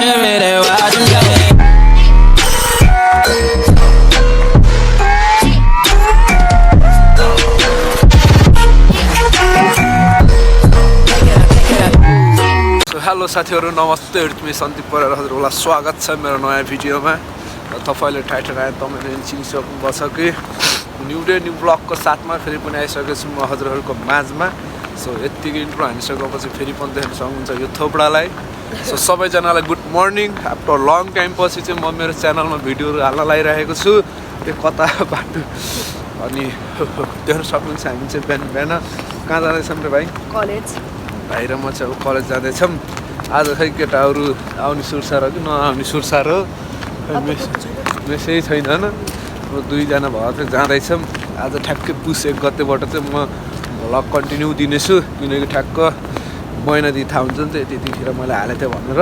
मेरे वादे हेलो साथीहरु नमस्ते मी सन्दीप परेर हजुरलाई स्वागत छ मेरो नयाँ भिडियोमा तपाईले टाइटल आए तपाईले चिनिसक्नु छ कि न्यू डे न्यू ब्लगको साथमा फेरि पनि आइसकेको छु म हजुरहरुको माझमा सो यतिकै इन्ट्रो हानिसकेपछि फेरि पनि देख्न सक्नुहुन्छ यो थोपडालाई सो सबैजनालाई good morning after long time पछि चाहिँ म मेरो च्यानलमा भिडियोहरु हाल्न लागिरहेको छु त्यो कता बाटो अनि देख्न सक्नुहुन्छ हामी चाहिँ बिहान बिहान कहाँ जाँदैछौँ रे भाइ कलेज भाइ र म चाहिँ अब कलेज जाँदैछौँ आज खै केटाहरू आउने सुरसार हो कि नआउने सुरसार हो मेसै छैन होइन अब दुईजना भएर चाहिँ जाँदैछौँ आज ठ्याक्कै पुस 1 गतेबाट चाहिँ म भ्लग कन्टिन्यू दिनेछु किनकि ठ्याक्क महिना दिन थाहा हुन्छ नि त त्यतिखेर मैले हालेको थिएँ भनेर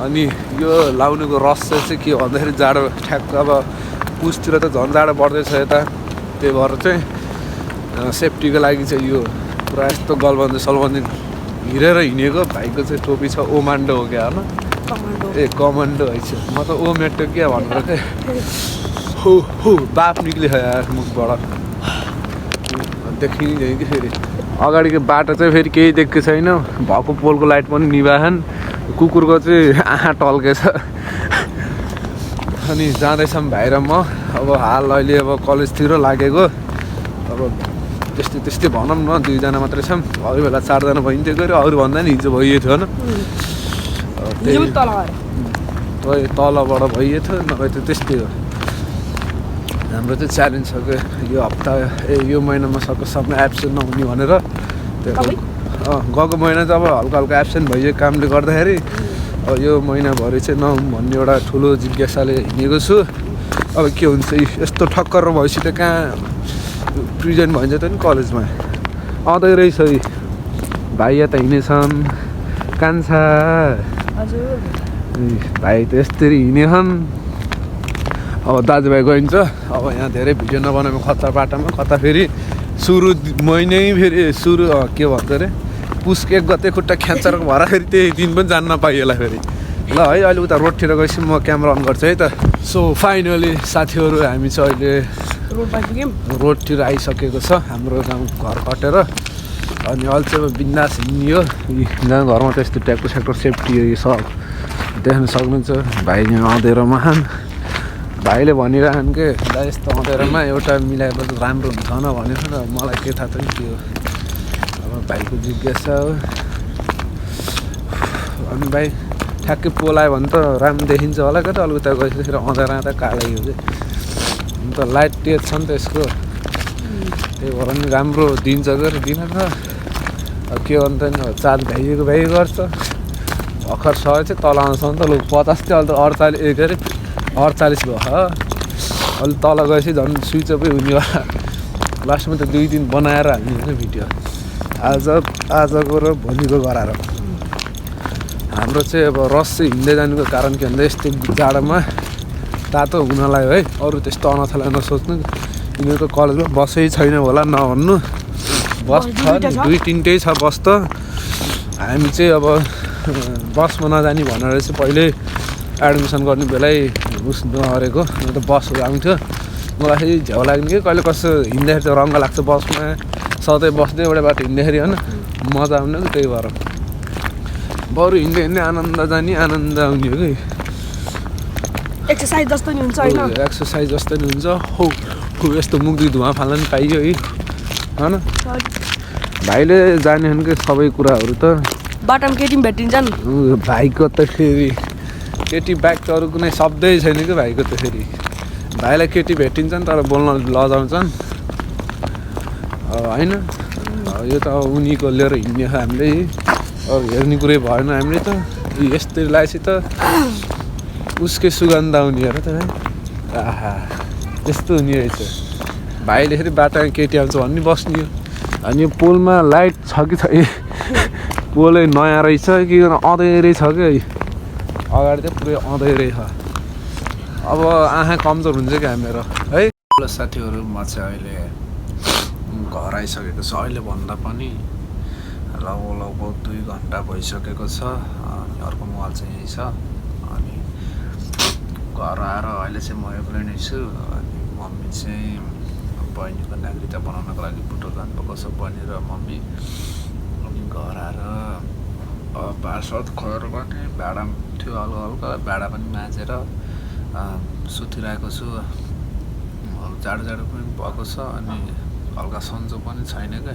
अनि यो लाउनुको रहस्य चाहिँ के भन्दाखेरि जाडो ठ्याक्क अब पुसतिर त झन् जाडो बढ्दैछ यता त्यही भएर चाहिँ सेफ्टीको लागि चाहिँ यो पुरा यस्तो गलबन्दी सलबन्दी हिँडेर हिँडेको भाइको चाहिँ टोपी छ ओमान्डो हो क्या होइन ए कमान्डो है म त ओ मेटो क्या भनेर चाहिँ हो हो बाफ निक्लियो यार मुखबाट देखिँदैन कि फेरि अगाडिको बाटो चाहिँ फेरि केही देखेको छैन भएको पोलको लाइट पनि निभाएन कुकुरको चाहिँ आँखा टल्केछ अनि जाँदैछौँ भाइ र म अब हाल अहिले अब कलेजतिर लागेको अब त्यस्तै भनौँ न दुईजना मात्रै छौँ अरू बेला 4 जना भइन्थ्यो गऱ्यो अरू भन्दा नि हिजो भइएको थियो होइन तलबाट भइएको थियो नभए त त्यस्तै हो हाम्रो चाहिँ च्यालेन्ज छ कि यो हप्ता यो महिनामा सकेसम्म एब्सेन्ट नहुने भनेर गएको महिना चाहिँ अब हल्का हल्का एब्सेन्ट भइयो कामले गर्दाखेरि अब यो महिनाभरि चाहिँ नहुँ भन्ने एउटा ठुलो जिज्ञासाले हिँडेको छु अब के हुन्छ यस्तो ठक्कर भएपछि त कहाँ प्रिजेन्ट भइन्छ त नि कलेजमा आउँदै रहेछ भाइ त हिँडेछन् कान्छा भाइ त यस्तरी हिँडेछन् अब दाजुभाइ गइन्छ अब यहाँ धेरै भिडियो नबनाएको कता बाटोमा कता फेरि सुरु महिनै फेरि सुरु के भन्छ अरे पुस 1 गते खुट्टा ख्याचर भएर फेरि त्यही दिन पनि जान्न पाइएला फेरि ल है अहिले उता रोडतिर गएपछि म क्यामेरा अन गर्छु है त सो फाइनली साथीहरू हामी चाहिँ अहिले रोडतिर आइसकेको छ हाम्रो गाउँ घर कटेर अनि अहिले चाहिँ अब बिन्दास हिँड्यो गाउँ घरमा त यस्तो ट्याक्टर स्याक्टर सेफ्टी यो सब देख्न सक्नुहुन्छ भाइ यहाँ आउँदै महान भाइले भनिरहन् के दा यस्तो आउँदैमा एउटा मिलाएपछि राम्रो हुन्छ न भनेको न मलाई के थाहा छ नि के हो अब भाइको जिज्ञासा हो अनि भाइ ठ्याक्कै पोलायो भने त राम्रो देखिन्छ होला क्या त अलिकता गइसकेर आउँदा कालै हो कि अन्त लाइट तेज छ नि त यसको त्यही भएर नि राम्रो दिन्छ गएर दिन त अब के भन्दा नि चार्ज भ्याइएको गर्छ भर्खर 100 चाहिँ तल आउँछ नि त लु 50 थियो अहिले त 48 भयो अलि तल गएपछि झन् स्विच अफै हुनेवाला लास्टमा त 2 दिन बनाएर हाल्ने होइन भिडियो आजको र भोलिको गराएर हाम्रो चाहिँ अब रस चाहिँ हिँड्दै जानुको कारण के भन्दा यस्तो जाडोमा तातो हुनलाई है अरू त्यस्तो अनाथालाई नसोच्नु यिनीहरूको कलेजमा बसै छैन होला नभन्नु बस छ 2-3टै छ बस त हामी चाहिँ अब बसमा नजाने भनेर चाहिँ पहिल्यै एडमिसन गर्ने बेलै उस नगरेको त बसहरू आउँथ्यो मलाई फेरि झ्याउ लाग्ने कि कहिले कसो हिँड्दाखेरि त रङ्ग लाग्छ बसमा सधैँ बस्दै एउटा बाटो हिँड्दाखेरि होइन मजा आउने कि त्यही भएर बरु हिँड्दै आनन्द जाने आनन्द आउने हो कि एक्सर्साइज जस्तो नि हुन्छ हैन एक्सर्साइज जस्तो नि हुन्छ हो यस्तो मुखदेखि धुवा फाल्न नि पाइयो है होइन भाइले जाने हो कि सबै कुराहरू त बाटोमा केटी भेटिन्छन् भाइको त फेरि केटी बाइक त अरू कुनै शब्दै छैन कि भाइको त फेरि भाइलाई केटी भेटिन्छन् तर बोल्न लजाउँछन् होइन यो त अब उनीको लिएर हिँड्ने हो हामीले अब हेर्ने कुरै भएन हामीले त यस्तै लागेपछि त उसकै सुगन्ध आउने हेर त भाइ आहा त्यस्तो हुने रहेछ भाइले फेरि बाटोमा केटी आउँछ भन्ने बस्ने अनि यो पोलमा लाइट छ कि छैन पोलै नयाँ रहेछ कि अँधेरै छ कि अगाडि चाहिँ पुरै अँधेरै छ अब आँखा कमजोर हुन्छ क्या मेरो है साथीहरू म चाहिँ अहिले घर आइसकेको छु अहिले भन्दा पनि लगभग 2 घन्टा भइसकेको छ अनि अर्को मोबाइल चाहिँ यही छ घर आएर अहिले चाहिँ म एक्लै नै छु अनि मम्मी चाहिँ बहिनीको नागरिकता बनाउनको लागि भुटान जानुभएको छ बहिनी र मम्मी अनि घर आएर भातसात खुवाएर पनि भाँडा थियो हल्का हल्का भाँडा पनि माझेर सुतिरहेको छु जाडो जाडो पनि भएको छ अनि हल्का सन्चो पनि छैन क्या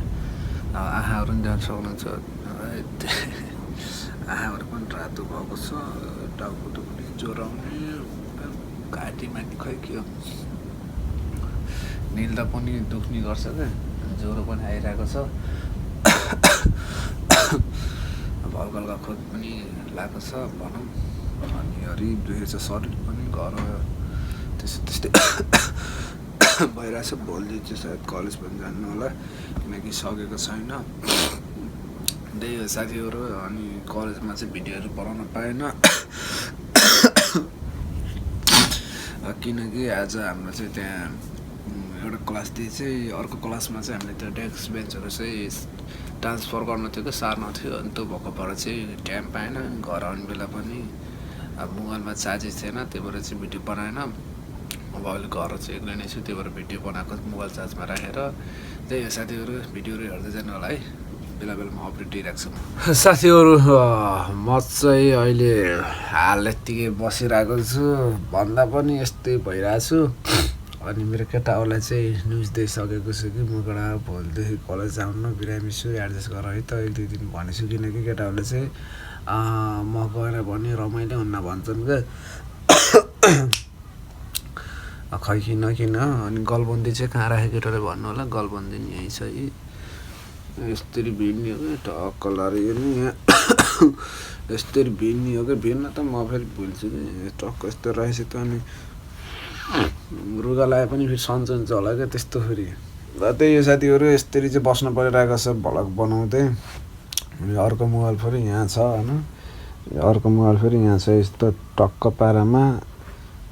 आँखाहरू पनि जान सक्नुहुन्छ आँखाहरू पनि रातो भएको छ टाउको पनि ज्वराउने घाँटीमा नि खै के हो निल्दा पनि दुख्ने गर्छ क्या ज्वरो पनि आइरहेको छ हल्का हल्का खोक पनि लागेको छ भनौँ अनि हरिब दुखेको छ शरीर पनि घर त्यस्तै भइरहेछ भोलि चाहिँ सायद कलेज पनि जानु होला किनकि सकेको छैन त्यही हो साथीहरू अनि कलेजमा चाहिँ भिडियोहरू बनाउन पाएन किनकि आज हाम्रो चाहिँ त्यहाँ एउटा क्लासदेखि चाहिँ अर्को क्लासमा चाहिँ हामीले त्यो डेस्क बेन्चहरू चाहिँ ट्रान्सफर गर्नु थियो कि सार्नु थियो अनि त्यो भएको भएर चाहिँ टाइम पाएन घर आउने बेला पनि अब मोबाइलमा चार्जेस थिएन त्यही भएर चाहिँ भिडियो बनाएन अब अहिले घर चाहिँ एक्लै नै छु त्यही भएर भिडियो बनाएको मोबाइल चार्जमा राखेर त्यही हो साथीहरू भिडियोहरू हेर्दै जानु होला है बेला बेलामा अपडेट दिइरहेको छु साथीहरू म चाहिँ अहिले हाल यत्तिकै बसिरहेको छु भन्दा पनि यस्तै भइरहेको छु अनि मेरो केटाहरूलाई चाहिँ न्युज दिइसकेको छु कि म केटा भोलिदेखि कलेज आउनु बिरामी छु एडजस्ट गर है त एक दुई दिन भनेछु किनकि केटाहरूले चाहिँ म गएर भने रमाइलो हुन्न भन्छन् क्या खै किन अनि गलबन्दी चाहिँ कहाँ राख्यो केटाले भन्नु होला गलबन्दी नि यहीँ छ यस्तरी भिड्ने हो क्या टक्क लाएर नि यहाँ यस्तरी भिड्ने हो क्या भिड्न त म फेरि भुल्छु कि टक्क यस्तो रहेछ त अनि रुगा लगाए पनि फेरि सन्चन्छ होला क्या त्यस्तो फेरि र त्यही हो साथीहरू यस्तरी चाहिँ बस्नु परिरहेको छ भ्लग बनाउँदै अनि अर्को मोबाइल फेरि यहाँ छ होइन अर्को मोबाइल फेरि यहाँ छ यस्तो टक्क पारामा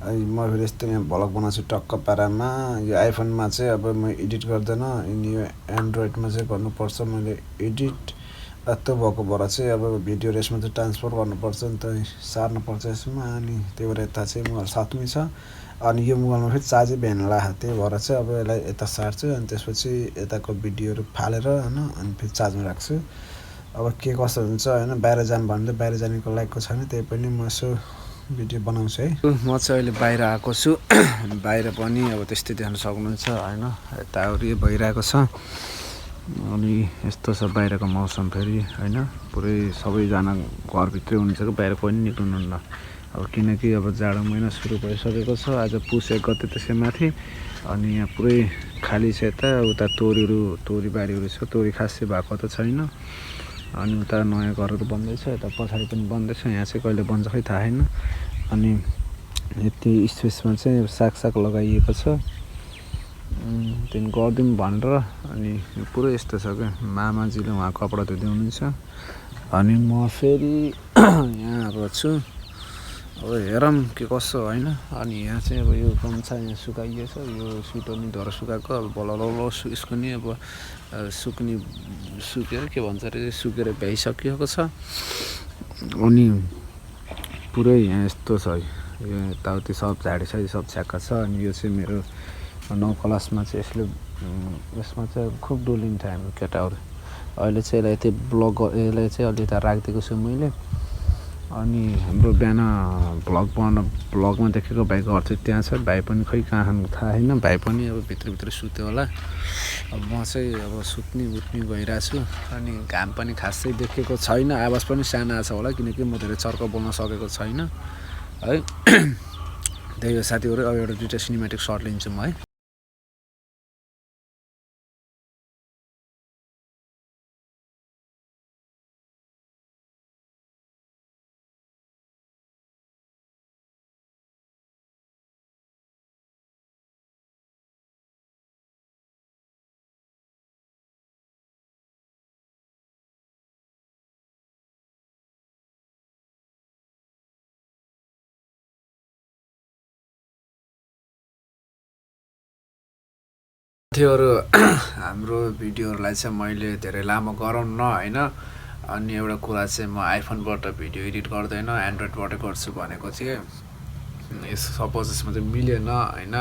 म फेरि यस्तो यहाँ भ्लग बनाउँछु टक्क पारामा यो आइफोनमा चाहिँ अब म एडिट गर्दैन अनि यो एन्ड्रोइडमा चाहिँ गर्नुपर्छ मैले एडिट त्यो भएको भएर चाहिँ अब भिडियो यसमा चाहिँ ट्रान्सफर गर्नुपर्छ नि त सार्नुपर्छ यसमा अनि त्यही भएर यता चाहिँ मोबाइल साथमै छ अनि यो मोबाइलमा फेरि चार्जै बिहान लाग्यो त्यही भएर चाहिँ अब यसलाई यता सार्छु अनि त्यसपछि यताको भिडियोहरू फालेर होइन अनि फेरि चार्जमा राख्छु अब के कस्तो हुन्छ होइन बाहिर जानु भन्दै बाहिर जानेको लायकको छैन त्यही पनि म यसो भिडियो बनाउँछु है म चाहिँ अहिले बाहिर आएको छु बाहिर पनि अब त्यस्तै देख्न सक्नुहुन्छ होइन यताउरि भइरहेको छ अनि यस्तो छ बाहिरको मौसम फेरि होइन पुरै सबैजना घरभित्रै हुनुहुन्छ कि बाहिर कोही पनि निक्लिनुहुन्न अब किनकि अब जाडो महिना सुरु भइसकेको छ आज पुस 1 गते त्यसै माथि अनि यहाँ पुरै खाली छ यता उता तोरीबारीहरू छ तोरी खासै भएको त छैन अनि उता नयाँ घरहरू बन्दैछ यता पछाडि पनि बन्दैछ यहाँ चाहिँ कहिले बन्छ खै थाहा छैन अनि यति स्पेसमा चाहिँ साग लगाइएको छ त्यहाँदेखि गरिदिउँ भनेर अनि पुरै यस्तो छ क्या मामाजीले उहाँ कपडा धुँदै हुनुहुन्छ अनि म फेरि यहाँ अब छु अब हेरौँ के कसो होइन अनि यहाँ चाहिँ अब यो गम्छा यहाँ सुकाइएछ यो स्वेटर नि धर सुकाएको अब बल्ल यसको नि अब सुकेर के भन्छ अरे सुकेर भ्याइसकिएको छ अनि पुरै यहाँ यस्तो छ यो यताउति सब झाडीसाडी सब छ्याक्का छ अनि यो चाहिँ मेरो 9 क्लासमा चाहिँ यसमा चाहिँ खुब डोलिन्थ्यो हाम्रो केटाहरू अहिले चाहिँ यसलाई यति यसलाई चाहिँ अलि यता राखिदिएको छु मैले अनि हाम्रो बिहान भ्लगमा देखेको भाइको घर चाहिँ त्यहाँ छ भाइ पनि खै कहाँ खानु थाहा छैन भाइ पनि अब भित्र सुत्यो होला अब म चाहिँ अब सुत्ने गइरहेको छु अनि घाम पनि खासै देखेको छैन आवाज पनि सानो आएको छ होला किनकि म धेरै चर्को बोल्न सकेको छैन है त्यही हो साथीहरू अब एउटा 2टा सिनेमेटिक सर्ट लिन्छु म है साथीहरू हाम्रो भिडियोहरूलाई चाहिँ मैले धेरै लामो गराउन होइन अनि एउटा कुरा चाहिँ म आइफोनबाट भिडियो एडिट गर्दैन एन्ड्रोइडबाट गर्छु भनेको थिएँ सपोज यसमा चाहिँ मिलेन होइन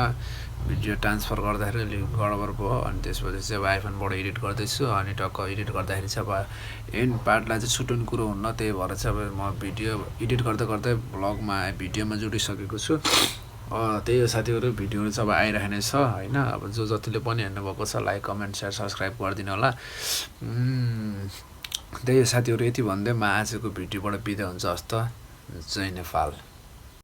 भिडियो ट्रान्सफर गर्दाखेरि अलिक गडबड भयो अनि त्यसपछि चाहिँ अब आइफोनबाट एडिट गर्दैछु अनि टक्क एडिट गर्दाखेरि चाहिँ अब एन्ड पार्टलाई चाहिँ छुट्याउने कुरो हुन्न त्यही भएर चाहिँ अब म भिडियो एडिट गर्दै गर्दै भ्लगमा भिडियोमा जोडिसकेको छु त्यही हो साथीहरू भिडियोहरू चाहिँ अब आइरहेको नै छ होइन अब जतिले पनि हेर्नुभएको छ लाइक कमेन्ट सेयर सब्सक्राइब गरिदिनु होला त्यही हो साथीहरू यति भन्दै म आजको भिडियोबाट बिदा हुन्छ हस्त जय नेपाल